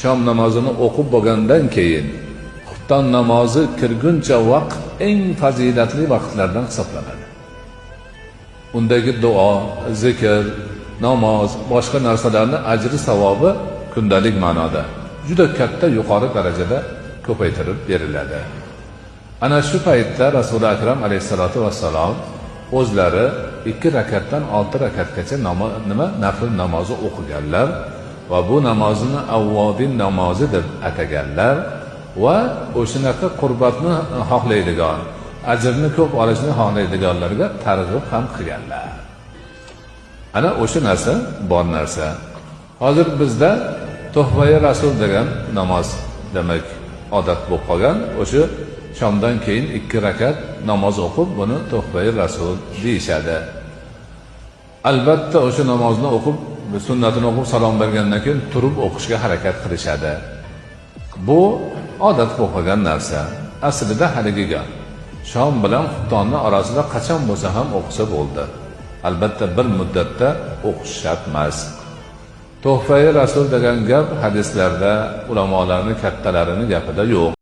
Shom namozini o'qib bo'lgandan keyin xufton namozi kirguncha vaqt eng fazilatli vaqtlardan hisoblanadi. Undagi duo, zikr, namoz, boshqa narsalarni ajri savobi kundalik ma'noda juda katta yuqori darajada ko'paytirib beriladi. Ana shu paytda Rasuli Akram alayhissalatu vassalom o'zlari 2 rakatdan 6 rakatgacha nafl namozi o'qiganlar va bu namozni avvobin namozi deb ataganlar va o'shanaqa qurbatni xohlaydigan, ajrni ko'p olishni xohlaydiganlarga targ'ib ham qilganlar. Ana o'sha narsa bor narsa. Hozir bizda Tuhfai Rasul degan namoz demak odat bo'lib qolgan. O'sha shomdan keyin 2 rakat namoz o'qib buni Tuhfai Rasul deyishadi. Albatta o'sha namozni o'qib, sunnatini o'qib salom bergandan keyin turib o'qishga harakat qilishadi. Bu odat bo'lib qolgan narsa. Aslida haligi gap. Shom bilan xuftonni orasida qachon bo'lsa ham o'qisa bo'ldi. Albatta bir muddatda o'qish shart emas. Tuhfai Rasul degan gap hadislarda ulamolarning kattalarining gapida yo'q.